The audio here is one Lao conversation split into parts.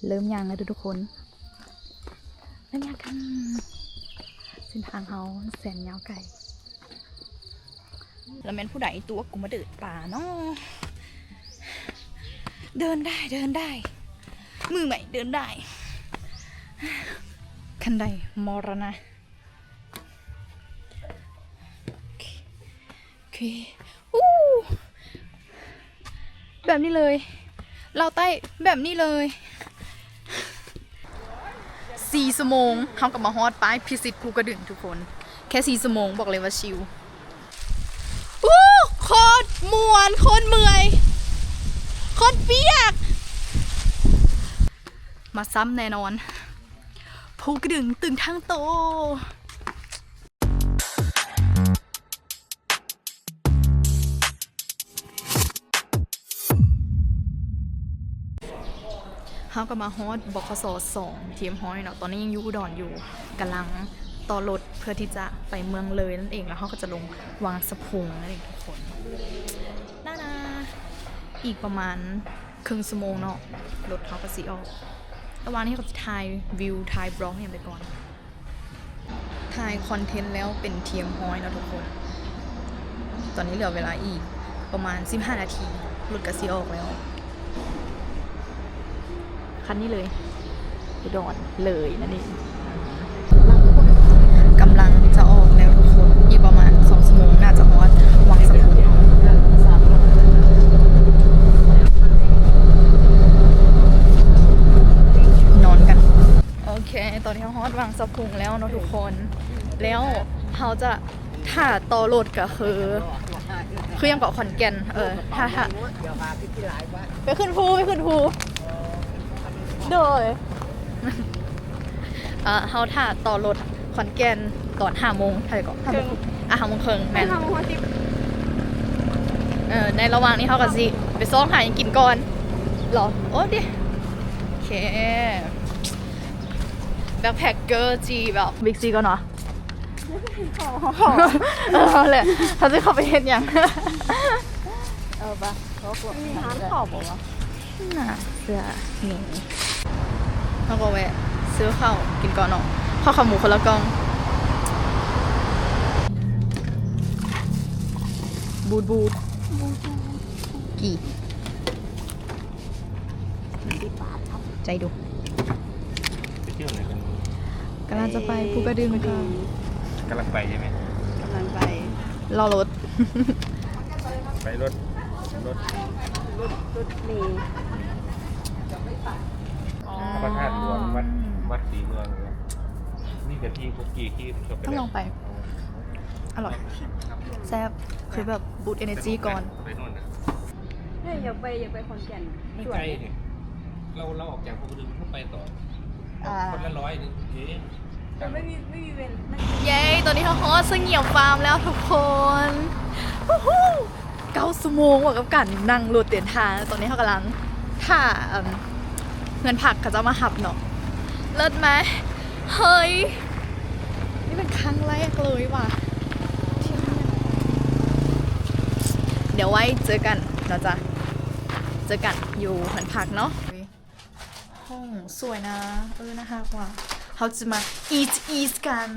ເລີ່ມຍ່າງແລ້ວເດີທຸກຄົນ ເລີ່ມຍ່າງກັນ. ເສັ້ນທາງເຮົາແສນຍາວໄກ. ແລ້ວແມ່ນຜູ້ໃດຕົວະກູມາເດີນປ່າເນາະ? ເດີນໄດ້ ເດີນໄດ້ ມືໃໝ່ເດີນໄດ້. ຂັ້ນໄດມໍລະນະ. ໂອເຄ ອູ້ ແບບນີ້ເລີຍ ລາວໃຕ້ແບບນີ້ເລີຍ. ສີ່ຊົ່ວໂມງ ເຮົາກໍມາຮອດປ້າຍພິຊິດພູກະດຶງທຸກຄົນ. ແຄ່ສີ່ຊົ່ວໂມງ ບອກເລີຍວ່າຊິວ. ອູ້ ໂຄດມ່ວນ ໂຄດເມື່ອຍ ໂຄດປຽກ. ມາຊ້ຳແນ່ນອນ ພູກະດຶງຕຶງທັງໂຕ. ເຮົາກໍມາຮອດ ບຂສ ສອງ ທີ່ຮຽບຮ້ອຍເນາະ. ຕອນນີ້ຍັງຢູ່ອຸດອນຢູ່ ກຳລັງຕໍ່ລົດເພື່ອທີ່ຈະໄປເມືອງເລີຍນັ້ນເອງ ແລ້ວເຮົາກໍຈະລົງວັງສະພຸງນັ້ນເອງທຸກຄົນ. ນານາ ອີກປະມານເຄິ່ງຊົ່ວໂມງເນາະ ລົດເຮົາກໍຊິອອກ. ລະຫວ່າງນີ້ເຮົາກໍຊິຖ່າຍວິວ ຖ່າຍບລັອກຫຍັງໄປກ່ອນ. ຖ່າຍຄອນເທັນແລ້ວເປັນທີ່ຮຽບຮ້ອຍເນາະທຸກຄົນ. ຕອນນີ້ເຫຼືອເວລາອີກປະມານສິບຫ້ານາທີ ລົດກໍຊິອອກແລ້ວ. ຄັນນີ້ເລີຍ ອຸດອນເລີຍນັ້ນເອງ. ກຳລັງຈະອອກແລ້ວທຸກຄົນ ອີກປະມານສອງຊົ່ວໂມງ ໜ້າຈະຮອດວັງສະພຸງ. ນອນກັນ. ໂອເຄ ຕອນນີ້ເຮົາຮອດວັງສະພຸງແລ້ວເນາະທຸກຄົນ. ແລ້ວເຮົາຈະຖ້າຕໍ່ລົດກໍຄື ຄືຫຍັງເກາະ ຂອນແກ່ນ. ເອີ ຖ້າ ຖ້າ ໄປຂຶ້ນພູ ໄປຂຶ້ນພູ. ໂດຍ ເອີ ເຮົາຖ້າຕໍ່ລົດຂອນແກ່ນຕອນຫ້າໂມງ ເທົ່າໃດເກາະ ຫ້າໂມງ ອ່ະ ຫ້າໂມງເຄິ່ງ ແມ່ນ ຫ້າໂມງຫ້າສິບ. ເອີ ໃນລະຫວ່າງນີ້ເຮົາກໍຊິໄປຊອກຫາຫຍັງກິນກ່ອນເນາະ. ໂອ້ ເດ ໂອເຄ ແບັກແພັກເກີຈີແບບ ບິກຊີກ່ອນເນາະ. ເອີ ເອົາແຫຼະ ເຮົາຈະເຂົ້າໄປເຮັດຫຍັງ? ເອີ ປະ ມີຮ້ານເຂົ້າບໍ່ວະ? ໜ້າເຊື່ອນີ້ ເຮົາກໍແວະຊື້ເຂົ້າກິນກ່ອນເນາະ. ເຂົ້າຂາໝູຄົນລະກ່ອງ. ບູດ ບູດ ກີ່ ໃຈດຸ. ໄປທ່ຽວໄຫນກັນ? ກຳລັງຈະໄປພູກະດຶງຄ່ະ. ກຳລັງໄປໃຊ່ໄໝ? ກຳລັງໄປ ລໍລົດ ໄປລົດ ລົດ ລົດ ລົດເມ. ອໍ ພະທາດຫຼວງ ວັດ ວັດສີເມືອງ. ນີ້ກະທີ່ພວກກີ່ຂີ່ລົດໄປ ຕ້ອງລອງໄປ. ອະລ່ອຍ ແຊບ ຄືແບບບູດເອເນີຈີກ່ອນ. ເອີ ຢາກໄປ ຢາກໄປຂອນແກ່ນ. ໄກເດ ເຮົາ ເຮົາອອກຈາກພູກະດຶງເຮົາໄປຕໍ່ ອ່າ ຄົນລະຮ້ອຍໜຶ່ງເດ. ແຕ່ໄມ່ມີ ໄມ່ມີເວລາ. ເຢ້ ຕອນນີ້ເຮົາຮອດສະຫງຽມຟາມແລ້ວທຸກຄົນ. ຫູ ເກົ້າຊົ່ວໂມງວ່າ ກັບການນັ່ງລົດເດີນທາງ. ຕອນນີ້ເຮົາກຳລັງຖ້າ ເອີ່ມ ເຮືອນພັກເຂົາເຈົ້າມາຮັບເນາະ. ເລີດໄໝ? ເຮີ້ຍ ນີ້ເປັນຄັ້ງແລກເລີຍວ່າ ດຽວໄວ້ເຈີກັນເນາະຈ້ະ ເຈີກັນຢູ່ເຮືອນພັກເນາະ. ຫ້ອງສວຍນະ ເອີ ໜ້າຮັກວ່າ. ເຮົາຈະມາອີດອີດກັນ.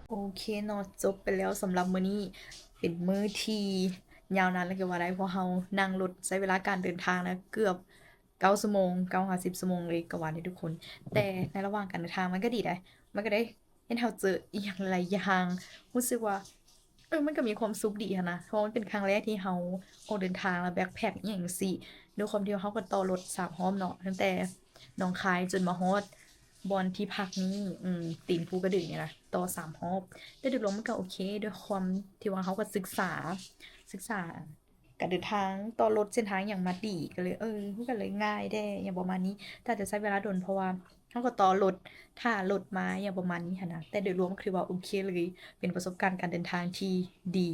ໂອເຄເນາະ ຈົບໄປແລ້ວສຳລັບມື້ນີ້ ເປັນມື້ທີ່ຍາວນານເລີຍກໍວ່າໄດ້ ເພາະເຮົານັ່ງລົດໃຊ້ເວລາການເດີນທາງນະ ເກືອບເກົ້າຊົ່ວໂມງ ເກົ້າຫາສິບຊົ່ວໂມງເລີຍກໍວ່າໄດ້ທຸກຄົນ. ແຕ່ໃນລະຫວ່າງການເດີນທາງມັນກໍດີໄດ໋ ມັນກໍໄດ້ເຮັດໃຫ້ເຮົາເຈີອີ່ຫຍັງຫຼາຍໆຢ່າງ ຮູ້ສຶກວ່າ ເອີ ມັນກໍມີຄວາມສຸກດີຫັ້ນນະ ເພາະມັນເປັນຄັ້ງແລກທີ່ເຮົາອອກເດີນທາງ ແລ້ວແບັກແພັກອີ່ຫຍັງຈັ່ງຊີ້. ດ້ວຍຄວາມທີ່ວ່າເຮົາກໍຕໍ່ລົດສາມຮອບເນາະ ຕັ້ງແຕ່ໜອງຄາຍຈົນມາຮອດບ່ອນທີ່ພັກນີ້ ອືມ ຕີນພູກະດຶງນີ້ນະ ຕໍ່ສາມຮອບ. ແຕ່ໂດຍລວມມັນກໍໂອເຄ ດ້ວຍຄວາມທີ່ວ່າເຮົາກໍສຶກສາ ສຶກສາການເດີນທາງ ຕໍ່ລົດເສັ້ນທາງຫຍັງມາດີ ກໍເລີຍ ເອີ ມັນກໍເລີຍງ່າຍແດ່ ຫຍັງປະມານນີ້. ແຕ່ອາດຈະໃຊ້ເວລາດົນ ເພາະວ່າ ເຮົາກໍຕໍ່ລົດ ຖ້າລົດມາຫຍັງປະມານນີ້ຫັ້ນນະ. ແຕ່ໂດຍລວມກໍຖືວ່າໂອເຄເລີຍ ເປັນປະສົບການການເດີນທາງທີ່ດີ.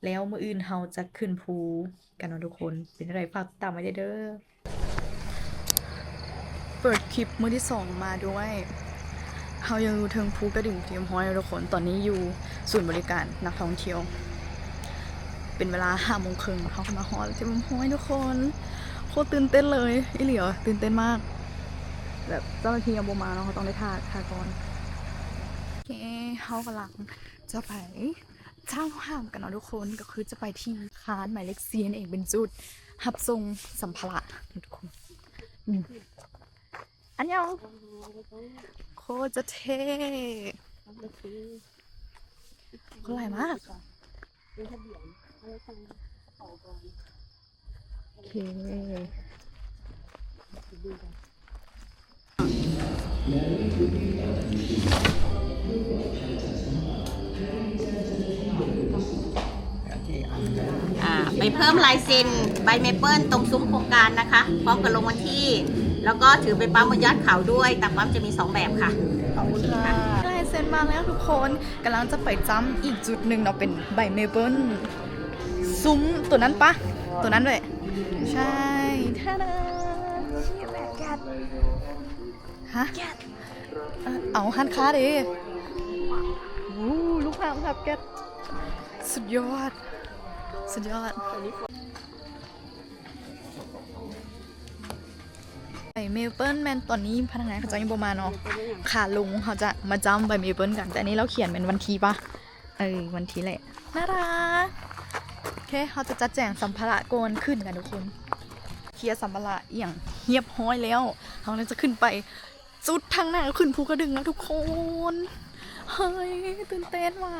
ແລ້ວມື້ອື່ນເຮົາຈະຂຶ້ນພູກັນເນາະທຸກຄົນ. ເປັນຈັ່ງໃດ ຝາກຕິດຕາມໄວ້ເດີ. ເປີດຄລິບມື້ທີສອງມາດ້ວຍ ເຮົາຍັງຢູ່ເທິງພູກະດຶງທີ່ຮຽບຮ້ອຍເນາະທຸກຄົນ. ຕອນນີ້ຢູ່ສູນບໍລິການນັກທ່ອງທ່ຽວ ເປັນເວລາຫ້າໂມງເຄິ່ງ ເຮົາກໍມາຮອດທີ່ຮຽບຮ້ອຍທຸກຄົນ. ໂຄດຕື່ນເຕັ້ນເລີຍ ອີ່ຫຼີ ຕື່ນເຕັ້ນມາກ. ແບບເຈົ້າໜ້າທີ່ຍັງບໍ່ມາເນາະ ເຮົາຕ້ອງໄດ້ຖ້າ ຖ້າກ່ອນ. ໂອເຄ ເຮົາກຳລັງຈະໄປ ເຈົ້າຫ້າມກັນເນາະທຸກຄົນ ກໍຄືຈະໄປທີ່ຮ້ານໝາຍເລກສີ່ນັ້ນເອງ ເປັນຈຸດຮັບສົ່ງສຳພາລະທຸກຄົນ. ອືມ ອັນຍອງ ໂຄດຈະເທ່ ຄົນຫຼາຍມາກ. ໂອເຄ ອ່າ ໄປເພີ່ມລາຍເຊັນໃບເມເປິນຕົງຊຸມໂຄງການນະຄະ ພ້ອມກັບລົງວັນທີ ແລ້ວກໍຖືໄປປ້ຳບົນຍອດເຂົາດ້ວຍ. ຕາປ້ຳຈະມີສອງແບບຄ່ະ. ຂອບຄຸນຄ່ະ. ລາຍເຊັນມາແລ້ວທຸກຄົນ. ກຳລັງຈະໄປຈ້ຳອີກຈຸດໜຶ່ງເນາະ ເປັນໃບເມເປິນ ຊຸມຕົວນັ້ນປະ ຕົວນັ້ນເລີຍ. ໃຊ່ ທາດາ ຮະ ເອົາ ຮ້ານຄ້າເດ້. ໂອ້ ລູກພາບ ພາບແກັດ ສຸດຍອດ ສຸດຍອດ. ໃບເມເປິນແມ່ນຕອນນີ້ພະນັກງານເຂົາເຈົ້າຍັງບໍ່ມາເນາະ. ຂາລົງເຮົາຈະມາຈ້ຳໃບເມເປິນກັນ ແຕ່ອັນນີ້ລາວຂຽນແມ່ນວັນທີປະ? ເອີ ວັນທີແຫຼະ. ໜ້າດາ ໂອເຄ ເຮົາຈະຈັດແຈງສຳພາລະກ່ອນຂຶ້ນກັນທຸກຄົນ. ເຄຍສຳພາລະອີ່ຫຍັງຮຽບຮ້ອຍແລ້ວ ເຮົາກຳລັງຈະຂຶ້ນໄປ ຈຸດທາງໜ້າ ຂຶ້ນພູກະດຶງແລ້ວທຸກຄົນ. ເຮີ້ຍ ຕື່ນເຕັ້ນວ່າ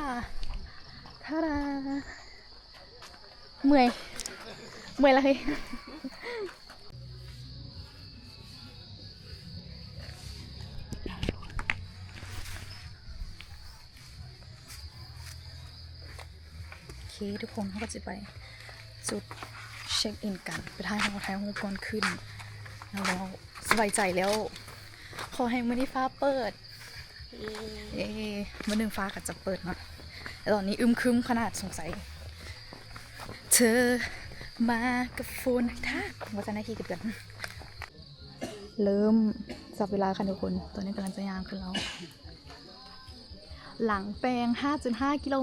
ທາດາ. ເມື່ອຍ ເມື່ອຍລະເຮີ້ຍ. ໂອເຄ ທຸກຄົນ ເຮົາກໍຊິໄປຈຸດເຊັກອິນກັນ ໄປຖ່າຍຮູບ ຖ່າຍຮູບກ່ອນຂຶ້ນ ແລ້ວ ສະບາຍໃຈແລ້ວ. ຂໍໃຫ້ມື້ນີ້ຟ້າເປີດ. ເຢ້ ມື້ໜຶ່ງຟ້າກໍຈະເປີດເນາະ ແຕ່ຕອນນີ້ອຶມຄຶມຂະໜາດ. ສົງໄສເທີມາກັບຝົນ ທັກວ່າຊັ້ນນະ ຂີ່ກັບເພື່ອນ. ເລີ່ມຈັບເວລາຄັນທຸກຄົນ. ຕອນນີ້ກຳລັງຈະຍ່າງຂຶ້ນແລ້ວ. ຫຼັງແປງ ຫ້າຈຸດຫ້າ ກິໂລ.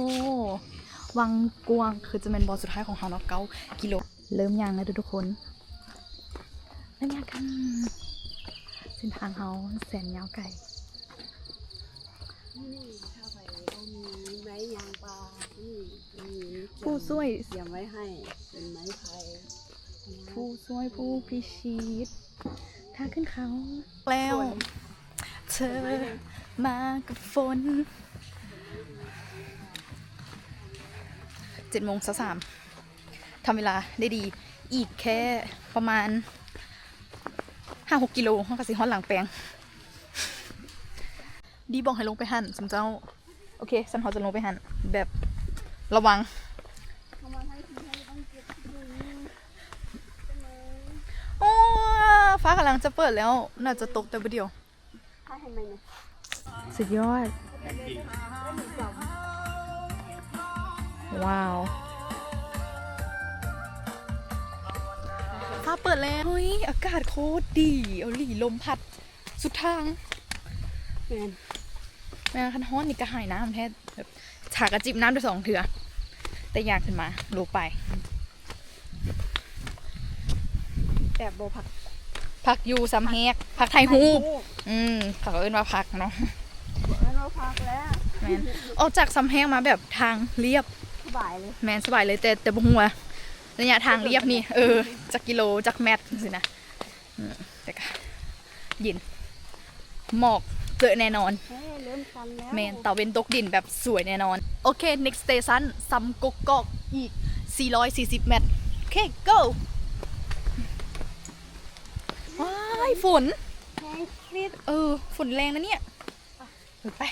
ວັງກວາງ ຄືຈະແມ່ນບ່ອນສຸດທ້າຍຂອງເຮົາເນາະ ເກົ້າ ກິໂລ. ເລີ່ມຍ່າງແລ້ວເດີທຸກຄົນ. ເລີ່ມຍ່າງກັນ. ເສັ້ນທາງເຮົາແສນຍາວໄກ. ນີ້ ຖ້າໃຜບໍ່ມີໄມ້ຍ່າງປ່າ ນີ້ ມີ ຜູ້ຊ່ວຍ ຕຽມໄວ້ໃຫ້ ເປັນໄມ້ໄຜ່. ຜູ້ຊ່ວຍຜູ້ພິຊິດ ທາງຂຶ້ນເຂົາແລ້ວ. ເທີມາກັບຝົນ. ເຈັດໂມງຊາວສາມ ທຳເວລາໄດ້ດີ ອີກແຄ່ປະມານຫ້າຫົກກິໂລ ເຮົາກໍຊິຮອດຫຼັງແປງ. ດີບອກໃຫ້ລົງໄປຫັ້ນ ຊຸມເຈົ້າ. ໂອເຄ ຊັ້ນເຮົາຈະລົງໄປຫັ້ນ ແບບລະວັງ. ໂອ້ ຟ້າກຳລັງຈະເປີດແລ້ວ ໜ້າຈະຕົກແຕ່ບາດດຽວ. ສຸດຍອດ. ວ້າວ ຟ້າເປີດແລ້ວ. ເຮີ້ຍ ອາກາດໂຄດດີອີ່ຫຼີ ລົມພັດສຸດທາງ. ແມ່ນ ແມ່ນ ຄັນຮ້ອນນີ້ກະຫາຍນ້ຳແທ້ ແບບ ຫາກະຈິບນ້ຳໄດ້ສອງເທື່ອ ແຕ່ຢາກຂຶ້ນມາ ໂລໄປ. ແບບບໍ່ພັກ ພັກຢູ່ຊຳແຮກ ພັກຖ່າຍຮູບ. ອືມ ເຂົາເອີ້ນວ່າພັກເນາະ ເອີ້ນວ່າພັກແລ້ວ. ແມ່ນ ອອກຈາກຊຳແຮກມາແບບທາງລຽບ ສະບາຍເລີຍ. ແມ່ນ ສະບາຍເລີຍ ແຕ່ ແຕ່ບໍ່ຮູ້ວ່າໄລຍະທາງລຽບນີ້ ເອີ ຈັກກິໂລ ຈັກແມັດ ຈັ່ງຊີ້ນະ. ອືມ ແຕ່ກະເຢັນ ໝອກເຈີແນ່ນອນ. ເອີ ເລີ່ມຊັນແລ້ວ. ແມ່ນ ຕາເວັນຕົກດິນແບບສວຍແນ່ນອນ. ໂອເຄ next station ຊຳກົກກອກ ອີກສີ່ຮ້ອຍສີ່ສິບແມັດ. ໂອເຄ go. ວ້າຍ ຝົນແຮງຄຣິດ. ເອີ ຝົນແຮງນະເນຍ. ເອີ ໄປ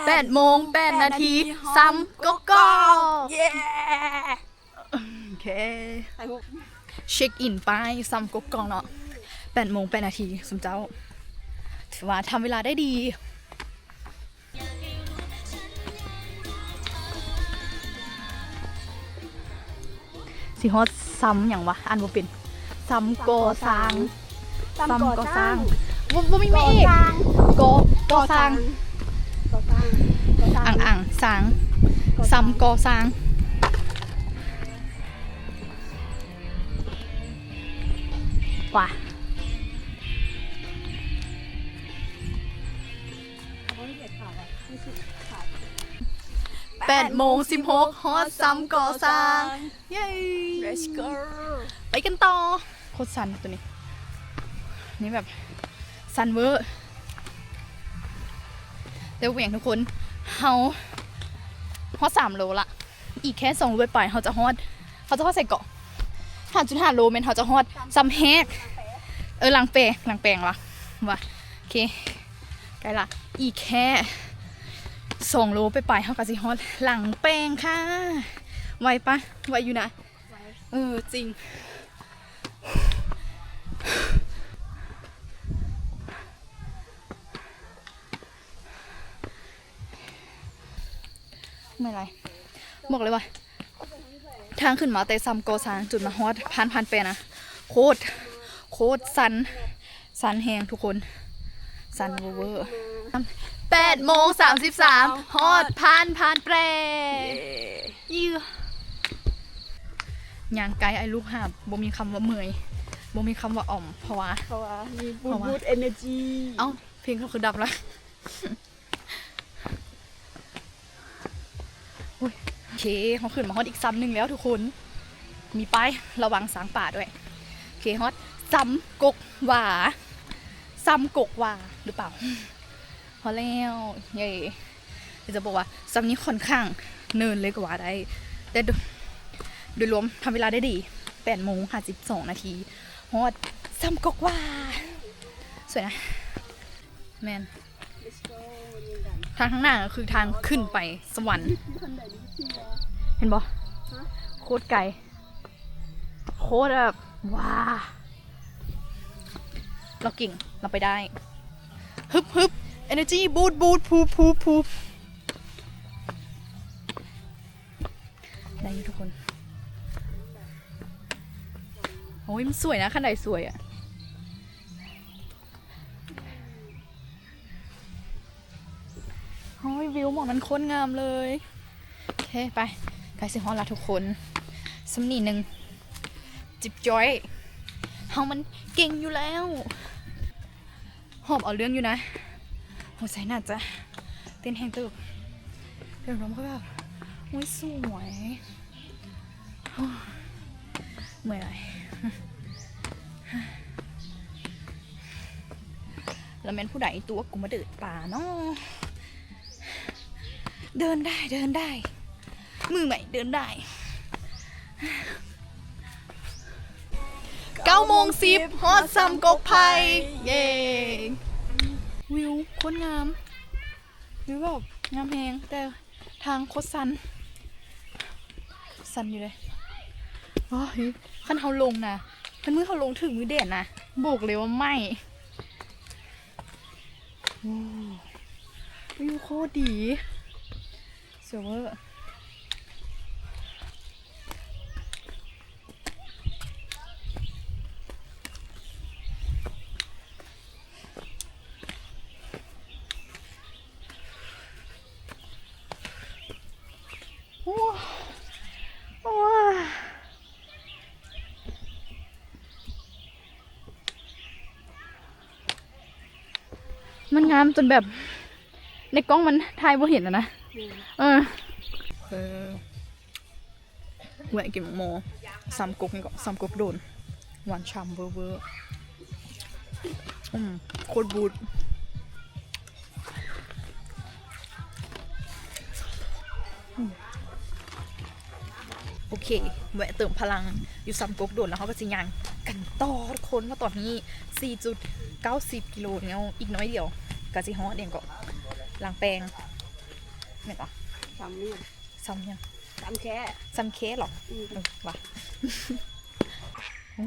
ແປດໂມງແປດນາທີ ຊຳກົກກອກ. ເຢ້. ໂອເຄ ເຊັກອິນໄປຊຳກົກກອກເນາະ ແປດໂມງແປດນາທີ ຊຸມເຈົ້າ ຖືວ່າທຳເວລາໄດ້ດີ. ຊິຮອດຊຳຫຍັງວະ ອ່ານບໍ່ເປັນ. ຊຳກໍ່ສ້າງ ຊຳກໍ່ສ້າງ ບໍ່ ບໍ່ມີໄມ້ເອກ. ກໍ່ ກໍ່ສ້າງ ອັງອັງ ສ້າງ ຊຳກໍ່ສ້າງ. ປະ ແປດໂມງສິບຫົກ ຮອດຊຳກໍ່ສ້າງ. ເຢ້ Let's go. ໄປກັນຕໍ່. ໂຄດຊັນໂຕນີ້ ນີ້ແບບຊັນເວີ ແຕ່ບໍ່ເປັນຫຍັງທຸກຄົນ ເຮົາຮອດສາມໂລລະ. ອີກແຄ່ສອງໂລປາຍໆ ເຮົາຈະຮອດ ເຮົາຈະຮອດໃສເກາະ? ຫ້າຈຸດຫ້າໂລ ແມ່ນເຮົາຈະຮອດຊຳແຮກ ເອີ ຫຼັງແປ ຫຼັງແປງວະ ວ່າ ໂອເຄ ໃກ້ລະ. ອີກແຄ່ສອງໂລປາຍໆ ເຮົາກໍຊິຮອດຫຼັງແປງຄ່ະ. ໄວປະ? ໄວຢູ່ນະ. ເອີ ຈິງ. ເມື່ອຍຫຼາຍ ບອກເລີຍວ່າທາງຂຶ້ນມາແຕ່ຊຳກໍ່ສ້າງຈົນມາຮອດຜ່ານ ຜ່ານແປນະ ໂຄດ ໂຄດຊັນ ຊັນແຮງທຸກຄົນ ຊັນເວີໆ. ແປດໂມງສາມສິບສາມ ຮອດຜ່ານ ຜ່ານແປ. ເຢ້ ຍ່າງໄກອ້າຍລູກຫາບ ບໍ່ມີຄຳວ່າເມື່ອຍ ບໍ່ມີຄຳວ່າອ່ອມ ເພາະວ່າ ເພາະວ່າມີ Boost Boost Energy. ເອົ້າ ເພງເຂົາຄືດັບລະ. ໂອ້ຍ ໂອເຄ ເຮົາຂຶ້ນມາຮອດອີກຊຳໜຶ່ງແລ້ວທຸກຄົນ ມີປ້າຍລະວັງຊ້າງປ່າດ້ວຍ. ໂອເຄ ຮອດຊຳກົກຫວ້າ ຊຳກົກຫວ້າຫຼືເປົ່າ? ຮອດແລ້ວ ເຢ້. ຢາກຈະບອກວ່າຊຳນີ້ຂ້ອນຂ້າງເນີນເລີຍກໍວ່າໄດ້ ແຕ່ໂດຍ ໂດຍລວມທຳເວລາໄດ້ດີ ແປດໂມງຫ້າສິບສອງນາທີ ຮອດຊຳກົກຫວ້າ. ສວຍນະ ແມ່ນ. ທາງຂ້າງໜ້າກໍຄືທາງຂຶ້ນໄປສະຫວັນ ເຫັນບໍ່? ໂຄດໄກ ໂຄດແບບ ວ້າ ລາວເກັ່ງ ລາວໄປໄດ້ ຮຶບ ຮຶບ Energy Boost Boost ພູ ພູ ພູ ໄດ້ຢູ່ທຸກຄົນ. ໂອ້ຍ ມັນສວຍນະ ຄັນໄດສວຍອະ. ໂອ້ຍ ວິວໝ່ອງນັ້ນໂຄດງາມເລີຍ. ໂອເຄ ໄປ ໃກ້ຊິຮອດລະທຸກຄົນ ຊຳນີ້ໜຶ່ງ ຈິບຈ້ອຍ ເຮົາມັນເກັ່ງຢູ່ແລ້ວ ຫອບເອົາເລື່ອງຢູ່ນະ ຫົວໃຈໜ້າຈະເຕັ້ນແຮງເຕີບ ແຕ່ລວມກໍແບບ ໂອ້ຍ ສວຍ. ໂອ້ຍ ເມື່ອຍຫຼາຍ ແລ້ວແມ່ນຜູ້ໃດຕົວະກູມາເດີດປ່າເນາະ? ເດີນໄດ້ ເດີນໄດ້ ມືໃໝ່ເດີນໄດ້. ເກົ້າໂມງສິບ ຮອດຊຳກົກໄຜ່ ເຢ້. ວິວໂຄດງາມ ວິວແບບງາມແຮງ ແຕ່ ທາງໂຄດຊັນ ຊັນຢູ່ເດ້. ໂອ້ຍ ຄັນເຮົາລົງນະ ຄັນມື້ເຮົາລົງຖືກມື້ແດດນະ ບອກເລີຍວ່າໄໝ້. ໂອ້ ວິວໂຄດດີ ສວຍເວີ. ໂອ້ ໂອ້ ມັນງາມຈົນແບບ ໃນກ້ອງມັນຖ່າຍບໍ່ເຫັນຫັ້ນນະ. ແມ່ນ ເອີ ເອີ. ແວະກິນໝາກໂມ ຊຳກົກນີ້ກໍ ຊຳກົກໂດນ ຫວານຊໍ່າເວີໆ. ອືມ ໂຄດບູດ. ອືມ ໂອເຄ ແວະເຕີມພະລັງຢູ່ຊຳກົກໂດນ ແລ້ວເຮົາກໍຊິຍ່າງກັນຕໍ່ທຸກຄົນ ເພາະຕອນນີ້ສີ່ຈຸດເກົ້າສິບກິໂລແລ້ວ ອີກໜ້ອຍດຽວກໍຊິຮອດຫຍັງເກາະ ຫຼັງແປງ ແມ່ນບໍ່? ຊຳຫຍັງ? ຊຳຫຍັງ? ຊຳແຄ ຊຳແຄເຫາະ? ອືມ ເອີ ວ່າ ໂອ້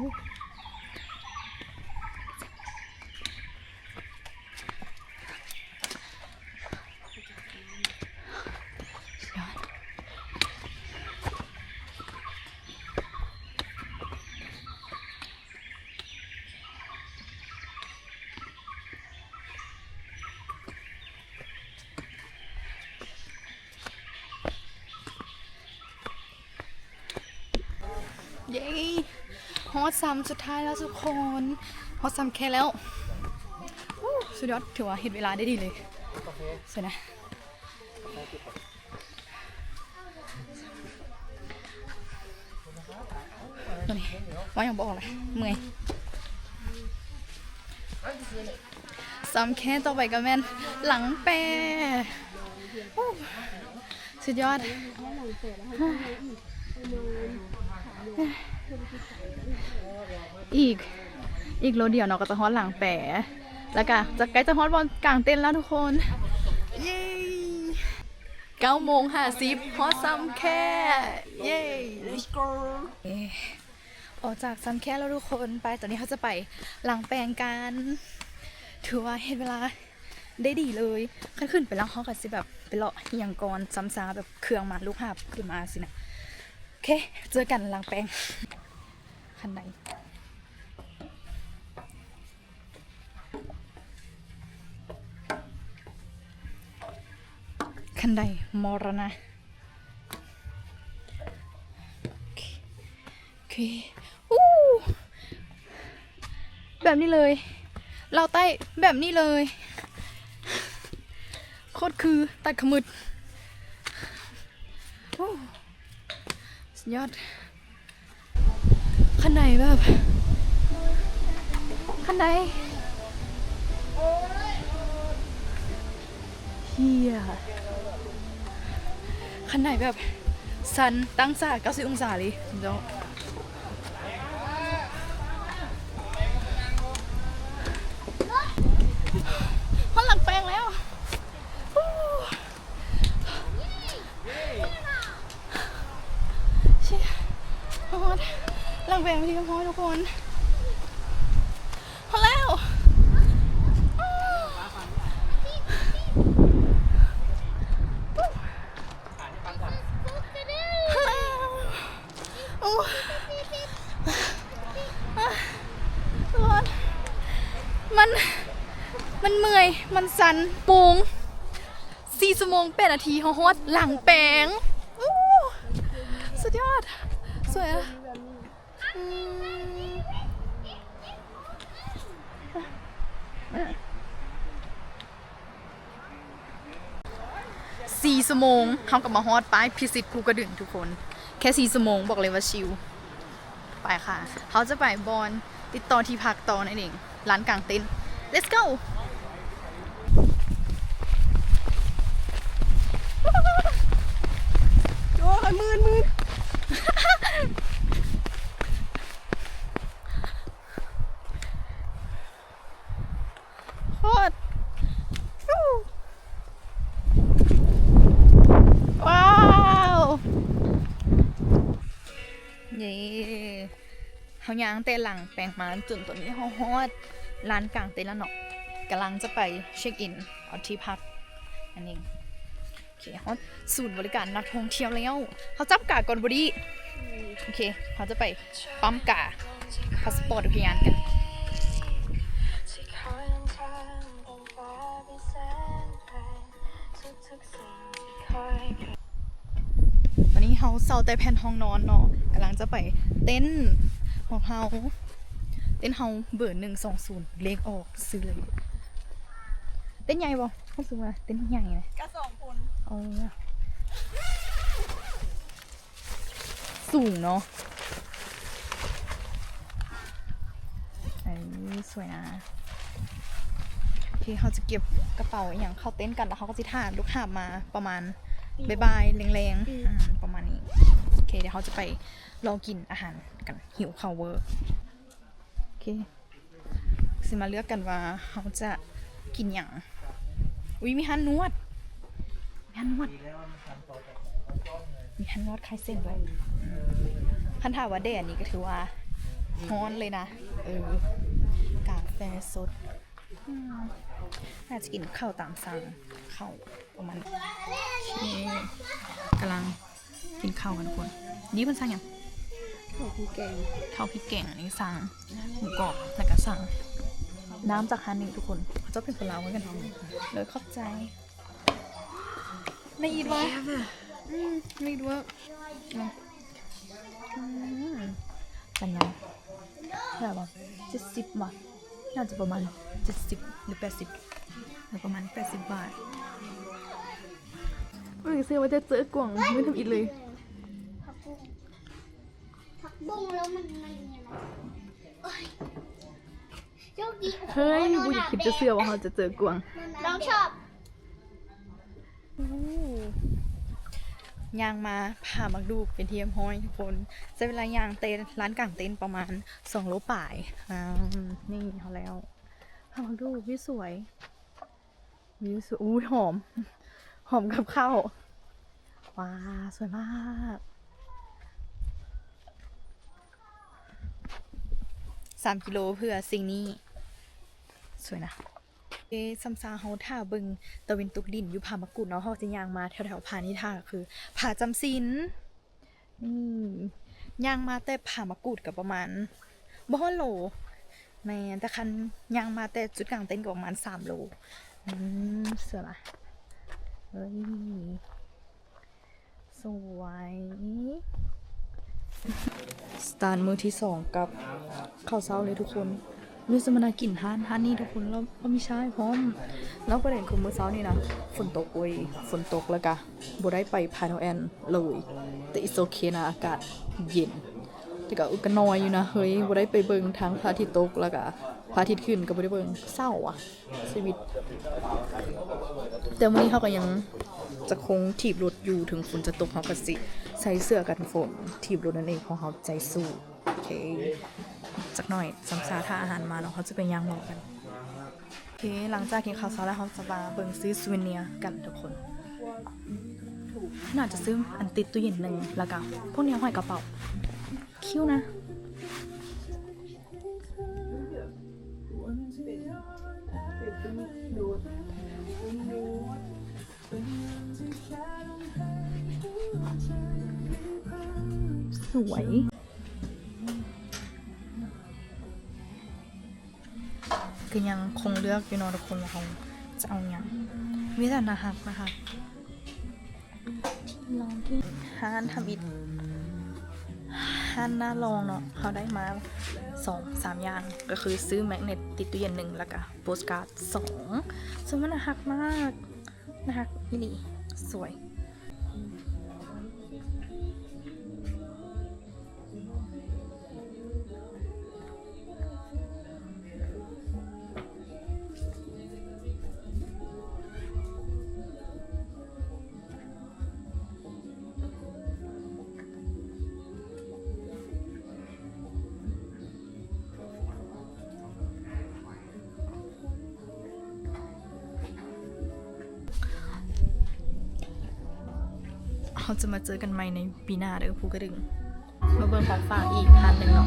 ເຢ້ ຮອດຊຳສຸດທ້າຍແລ້ວທຸກຄົນ ຮອດຊຳແຄແລ້ວ. ອູ້ ສຸດຍອດ ຖືວ່າເຮັດເວລາໄດ້ດີເລີຍ. ສວຍນະ. ໂອ້ຍ ເວົ້າຫຍັງບໍ່ອອກເລີຍ ເມື່ອຍ. ຊຳແຄຕໍ່ໄປກໍແມ່ນຫຼັງແປ. ໂອ້ ສຸດຍອດ. ອີກ ອີກໂລດຽວເນາະ ກໍຈະຮອດຫຼັງແປ ແລ້ວກໍຈະ ໃກ້ຈະຮອດບ່ອນກາງເຕັນແລ້ວທຸກຄົນ. ເຢ້ ເກົ້າໂມງຫ້າສິບ ຮອດຊຳແຄ. ເຢ້ Let's go. ເອ ອອກຈາກຊຳແຄແລ້ວທຸກຄົນ ໄປ ຕອນນີ້ເຮົາຈະໄປຫຼັງແປງກັນ. ຖືວ່າເຮັດເວລາໄດ້ດີເລີຍ. ຄັນຂຶ້ນໄປແລ້ວ ເຮົາກໍຊິແບບໄປເລາະອີ່ຫຍັງກ່ອນ ຊຳຊາ ແບບເຄື່ອງມາລູກຫາບຂຶ້ນມາຊີ້ນະ. ໂອເຄ ເຈີກັນຫຼັງແປງ. ຄັນໄດ ຄັນໄດມໍລະນະ. ໂອເຄ ໂອເຄ ອູ້ ແບບນີ້ເລີຍ ລາວໃຕ້ແບບນີ້ເລີຍ ໂຄດຄື ຕັດຂະໝືດ. ໂອ້ ສຸດຍອດ. ຄັນໄດແບບ ຄັນໄດ ເຮີຍ ຄັນໄດແບບຊັນ ຕັ້ງສາເກົ້າສິບອົງສາເລີຍ ເຈົ້າ. ຮອດຫຼັງແປງແລ້ວ. ເຊຍ ຮອດຫຼັງແປງເປັນທີ່ຮຽບຮ້ອຍທຸກຄົນ. ຮອດແລ້ວ ຮອດແລ້ວ. ໂອ້ ມັນ ມັນເມື່ອຍ ມັນຊັນ. ໂມງ ສີ່ຊົ່ວໂມງແປດນາທີ ເຮົາຮອດຫຼັງແປງ. ໂອ້ ສຸດຍອດ ສວຍອະ. ອືມ ສີ່ຊົ່ວໂມງ ເຮົາກໍມາຮອດປ້າຍພິຊິດພູກະດຶງທຸກຄົນ. ແຄ່ສີ່ຊົ່ວໂມງ ບອກເລີຍວ່າຊິວ. ໄປຄ່ະ ເຮົາຈະໄປບ່ອນຕິດຕໍ່ທີ່ພັກຕໍ່ນັ້ນເອງ ລານກາງເຕັນ. Let's go. ໂອ້ຍ ມື່ນໆ ໂຄດ ວ້າວ ເຢ້ ເຮົາຍ່າງແຕ່ຫຼັງແປງມາຈົນຕອນນີ້ເຮົາຮອດລານກາງເຕັນແລ້ວເນາະ ກຳລັງຈະໄປເຊັກອິນເອົາທີ່ພັກນັ້ນເອງ. ໂອເຄ ຮອດສູນບໍລິການນັກທ່ອງທ່ຽວແລ້ວ ເຮົາຈັບກາກ່ອນບໍ່ດີ. ໂອເຄ ເຮົາຈະໄປປ້ຳກາພາສປອດອຸທະຍານກັນ. ຕອນນີ້ເຮົາເຊົ່າແຕ່ແຜ່ນຫ້ອງນອນເນາະ ກຳລັງຈະໄປເຕັນຂອງເຮົາ ເຕັນເຮົາເບີໜຶ່ງສອງສູນ ເລກອອກ ຊື້ເລີຍ. ເຕັນໃຫຍ່ບໍ່? ຮູ້ສຶກວ່າເຕັນໃຫຍ່ນະ ກະສອງຄົນ. ເອີ ສູງເນາະ. ເອີ ສວຍນະ. ໂອເຄ ເຮົາຈະເກັບກະເປົາອີ່ຫຍັງເຂົ້າເຕັນກັນ ແລ້ວເຮົາກໍຊິຖ້າລູກຫາບມາປະມານບ່າຍໆ ແລງໆ ອືມ ປະມານນີ້. ໂອເຄ ດຽວເຮົາຈະໄປລໍກິນອາຫານກັນ ຫິວເຂົ້າເວີ. ໂອເຄ ຊິມາເລືອກກັນວ່າເຮົາຈະກິນຫຍັງ. ອຸ້ຍ ມີຮ້ານນວດ ມີຮ້ານນວດ ມີຮ້ານນວດຂາຍເສັ້ນດ້ວຍ. ອືມ ຄັນຖ້າວ່າແດດນີ້ກໍຖືວ່າຮ້ອນເລີຍນະ. ເອີ ກາແຟສົດ. ອືມ ໜ້າຈະກິນເຂົ້າຕາມສັ່ງ ເຂົ້າປະມານ ໂອເຄ ກຳລັງ ກິນເຂົ້າກັນທຸກຄົນ. ນີ້ເພິ່ນສັ່ງຫຍັງ? ເຂົ້າພິກແກງ ເຂົ້າພິກແກງ. ອັນນີ້ສັ່ງໝູກອບ ແລ້ວກໍສັ່ງນ້ຳຈາກຮ້ານນີ້ທຸກຄົນ. ເຂົາເຈົ້າເປັນຄົນລາວຄືກັນ. ໂດຍຂອບໃຈ. ໜ້າອີດວ່າ ອືມ ໜ້າອີດວ່າ ອືມ ປັນຫຍັງ ເທົ່າໃດຫວະ? ເຈັດສິບຫວະ? ໜ້າຈະປະມານເຈັດສິບ ຫຼື ແປດສິບ ເອີ ປະມານແປດສິບບາດ. ບໍ່ໄດ້ເຊື່ອວ່າຈະເຈີກວາງມື້ທຳອິດເລີຍ. ຜັກບຸ້ງ ຜັກບຸ້ງແລ້ວມັນ ມັນ ໂອ້ຍ ໂຊກດີ. ເຮີ້ຍ ບໍ່ຢາກຄິດຈະເຊື່ອວ່າເຮົາຈະເຈີກວາງ. ນ້ອງຊອບ. ຍ່າງມາຜາໝາກດູກເປັນທີ່ຮຽບຮ້ອຍທຸກຄົນ. ໃຊ້ເວລາຍ່າງແຕ່ລານກາງເຕັນປະມານສອງໂລປາຍ. ອາ ນີ້ເຮົາແລ້ວ. ຜາໝາກດູກ ວິວສວຍ. ວິວສວຍ ອຸ້ຍ ຫອມ ຫອມກັບເຂົ້າ. ວ້າວ ສວຍມາກ. ສາມກິໂລເພື່ອສິ່ງນີ້. ສວຍນະ. ເອີ ສ່ຳຊາເຮົາຖ້າເບິ່ງຕາເວັນຕົກດິນຢູ່ຜາໝາກກູດເນາະ, ເຮົາຈະຍ່າງມາແຖວໆຜານີ້ ຖ້າຄືຜາຈຳສິນ. ນີ້ ຍ່າງມາແຕ່ຜາໝາກກູດກໍປະມານບໍ່ຮອດໂລ. ແມ່ນ ແຕ່ຄັນຍ່າງມາແຕ່ຈຸດກາງເຕັນກໍປະມານສາມໂລ. ອືມ ສວຍລະ. ເອີຍ ສວຍ. ສະຕານມື້ທີສອງກັບເຂົ້າເຊົ້າເລີຍທຸກຄົນ. ເຮົາຈະມານັ່ງກິນຮ້ານ ຮ້ານນີ້ທຸກຄົນ ລາວ ລາວມີຊາຍພ້ອມ. ແລ້ວປະເດັນຄືມື້ເຊົ້ານີ້ນະ ຝົນຕົກເວີຍ ຝົນຕົກ ແລ້ວກະບໍ່ໄດ້ໄປ Pineland ເລີຍ. ແຕ່ it's okay ນະ ອາກາດເຢັນ ແຕ່ກະ ກະໜ້ອຍຢູ່ນະເຮີ້ຍ. ບໍ່ໄດ້ໄປເບິ່ງທັງພະອາທິດຕົກ ແລ້ວກະພະອາທິດຂຶ້ນ ກະບໍ່ໄດ້ເບິ່ງ. ເສົ້າຫວະ ຊີວິດ. ແຕ່ມື້ນີ້ເຮົາກະຍັງຈະຄົງຖີບລົດຢູ່ ເຖິງຝົນຈະຕົກ ເຮົາກະຊິໃສ່ເສື້ອກັນຝົນ ຖີບລົດນັ້ນເອງ ເພາະເຮົາໃຈສູ້. ໂອເຄ ຈັກໜ້ອຍ ສ່ຳຊາຖ້າອາຫານມາເນາະ ເຮົາຈະໄປຍ່າງເລາະກັນ. ໂອເຄ ຫຼັງຈາກກິນເຂົ້າເຊົ້າແລ້ວ ເຮົາຈະມາເບິ່ງຊື້ຊູເວເນຍກັນທຸກຄົນ. ໜ້າຈະຊື້ອັນຕິດຕູ້ເຢັນໜຶ່ງ ແລ້ວກະພວກແນວຫ້ອຍກະເປົາ. ຄິວນະ. ສວຍ. ກໍຍັງຄົງເລືອກຢູ່ເນາະທຸກຄົນ ວ່າເຮົາຈະເອົາຫຍັງ. ມີແຕ່ໜ້າຮັກ ໜ້າຮັກ. ຮ້ານທຳອິດ ຮ້ານໜ້າລອງເນາະ ເຮົາໄດ້ມາສອງສາມຢ່າງ ກໍຄືຊື້ແມັກເນັດຕິດຕູ້ເຢັນໜຶ່ງ ແລ້ວກະໂປສກາດສອງ ເຊິ່ງມັນໜ້າຮັກມາກ. ໜ້າຮັກອີ່ຫຼີ ສວຍ. ເຮົາຈະມາເຈີກັນໃໝ່ໃນປີໜ້າເດີ ພູກະດຶງ. ມາເບິ່ງຂອງຝາກອີກຮ້ານໜຶ່ງເນາະ.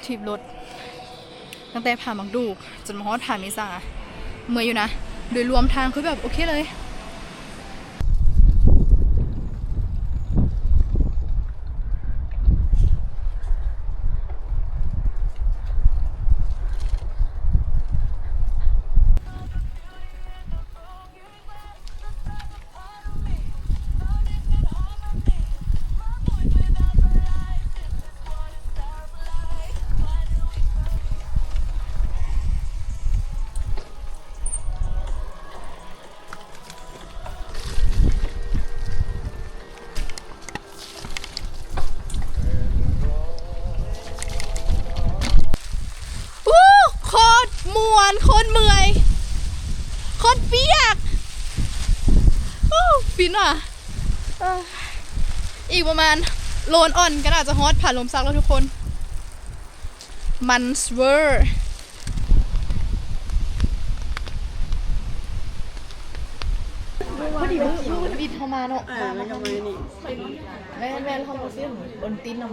ຖີບລົດຕັ້ງແຕ່ຜາໝາກດູກຈົນມາຮອດຜາເມສາ ເມື່ອຍຢູ່ນະ. ໂດຍລວມທາງຄືແບບໂອເຄເລີຍ. ອູ້ ໂຄດມ່ວນ ໂຄດເມື່ອຍ ໂຄດປຽກ. ອູ້ ຟິນວ່ະ. ເອີ ອີກປະມານໂລນອ່ອນກໍໜ້າຈະຮອດຜາລົມສັກແລ້ວທຸກຄົນ. ມັນເວີ ພໍດີມື້ ມື້ທຳອິດເຮົາມາເນາະ. ເອີ ມາ ມາ ແມ່ນໆ ເຮົາມາຊື້ໂອວັນຕິນນຳ. ໂ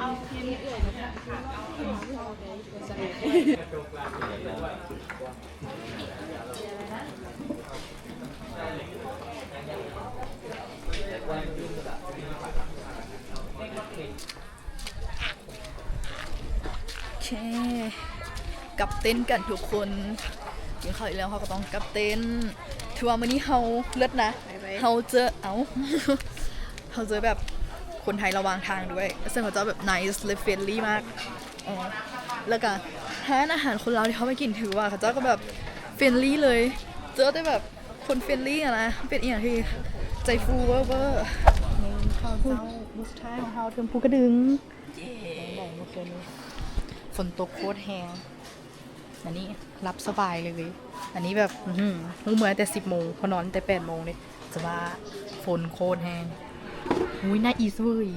ອເຄ ກັບເຕັນກັນທຸກຄົນ. ກິນເຂົ້າອີກແລ້ວ ເຮົາກໍຕ້ອງກັບເຕັນ. ຖືວ່າມື້ນີ້ເຮົາເລີດນະ. ເຮົາເຈີ ເອົ້າ ເຮົາເຈີແບບຄົນໄທລະຫວ່າງທາງດ້ວຍ ເຊິ່ງເຂົາເຈົ້າແບບ nice ແລະ friendly ມາກ. ເອີ ແລ້ວກະຮ້ານອາຫານຄົນລາວທີ່ເຮົາໄປກິນ ຖືວ່າເຂົາເຈົ້າກໍແບບ friendly ເລີຍ. ເຈີແຕ່ແບບຄົນ friendly ຫັ້ນນະ. ເປັນອີ່ຫຍັງທີ່ໃຈຟູເວີໆ. ນີ້ເຂົ້າເຈົ້າມື້ສຸດທ້າຍຂອງເຮົາ ເທິງພູກະດຶງ. ເຢ້ ຝົນຕົກໂຄດແຮງ. ອັນນີ້ຫຼັບສະບາຍເລີຍ. ອັນນີ້ແບບ ຫື ຮູ້ເມື່ອແຕ່ສິບໂມງ ເພາະນອນແຕ່ແປດໂມງເດ້. ຈະວ່າຝົນໂຄດແຮງ. ອຸ້ຍ nice ເວີຍ.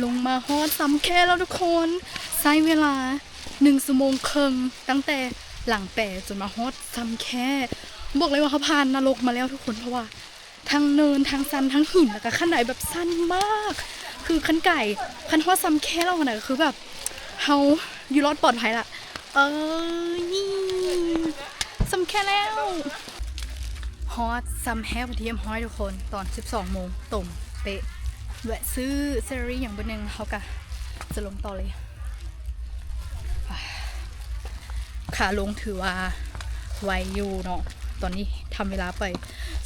ລົງມາຮອດຊຳແຄແລ້ວທຸກຄົນ. ໃຊ້ເວລາໜຶ່ງຊົ່ວໂມງເຄິ່ງ ຕັ້ງແຕ່ຫຼັງແປຈົນມາຮອດຊຳແຄ. ບອກເລີຍວ່າເຮົາຜ່ານນະລົກມາແລ້ວທຸກຄົນ ເພາະວ່າທັງເນີນ ທັງຊັນ ທັງຫີນ ແລ້ວກະຂັ້ນໄດແບບຊັນມາກ. ຄືຄັນກາຍ ຄັນຮອດຊຳແຄແລ້ວຫັ້ນນະ ກະຄືແບບເຮົາຢູ່ລອດປອດໄພລະ. ເອີ ຊຳແຄແລ້ວ. ຮອດຊຳແຄເປັນທີ່ຮຽບຮ້ອຍທຸກຄົນ ຕອນສິບສອງໂມງຕົງເປະ. ແວະຊື້ເຊລາຣີຫຍັງບຶດໜຶ່ງ ເຮົາກະຈະລົງຕໍ່ເລີຍ. ຂາລົງຖືວ່າໄວຢູ່ເນາະ. ຕອນນີ້ທຳເວລາໄປ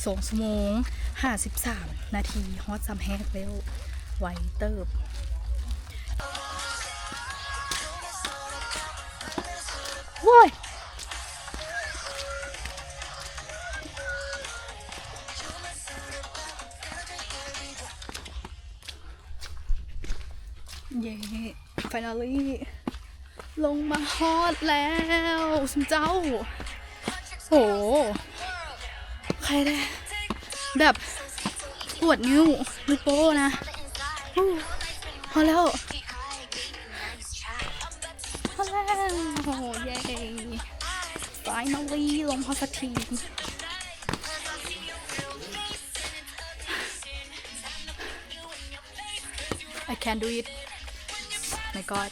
ສອງຊົ່ວໂມງຫ້າສິບສາມນາທີ ຮອດຊຳແຄແລ້ວ. ໄວເຕີບ. ໂອ້ຍ ເຢ້ finally ລົງມາຮອດແລ້ວຊຸມເຈົ້າ. ໂຫ ໃຄແດ່ ແບບປວດນິ້ວ ນິ້ວໂປ້ນະ. ຮອດແລ້ວ ຮອດແລ້ວ. ເຢ້ finally ລົງຮອດສັກທີ. I can't do it. My god.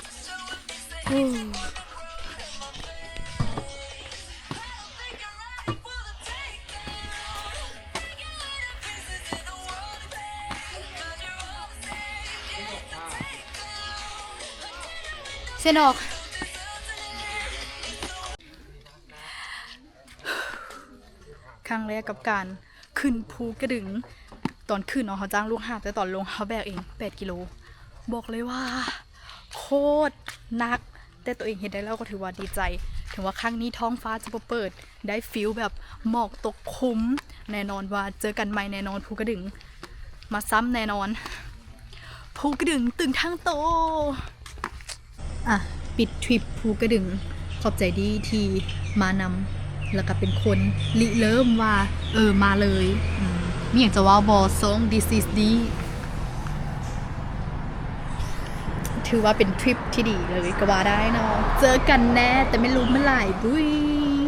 ເສັ້ນອອກ. ຄັ້ງແລກກັບການຂຶ້ນພູກະດຶງ. ຕອນຂຶ້ນເນາະ ເຮົາຈ້າງລູກຫາບ ແຕ່ຕອນລົງເຮົາແບກເອງແປດກິໂລ. ບອກເລີຍວ່າໂຄດໜັກ ແຕ່ຕົວເອງເຮັດໄດ້ແລ້ວກໍຖືວ່າດີໃຈ. ເຖິງວ່າຄັ້ງນີ້ທ້ອງຟ້າຈະບໍ່ເປີດ ໄດ້ຟີລແບບໝອກຕົກຄຸມ. ແນ່ນອນວ່າເຈີກັນໃໝ່ແນ່ນອນ ພູກະດຶງ. ມາຊ້ຳແນ່ນອນ. ພູກະດຶງຕຶງທັງໂຕ. ອ່ະ ປິດທຣິບພູກະດຶງ. ຂອບໃຈດີທີ່ມານຳ ແລ້ວກະເປັນຄົນລິເລີ່ມວ່າ ເອີ ມາເລີຍ. ອືມ ມີຫຍັງຈະເວົ້າບໍ່ ຊ່ອງ This is D? ຖືວ່າເປັນທຣິບທີ່ດີເລີຍກະວ່າໄດ້ເນາະ. ເຈີກັນແນ່ ແຕ່ແມ່ນລົມມັນຫຼາຍ ບຸ້ຍ.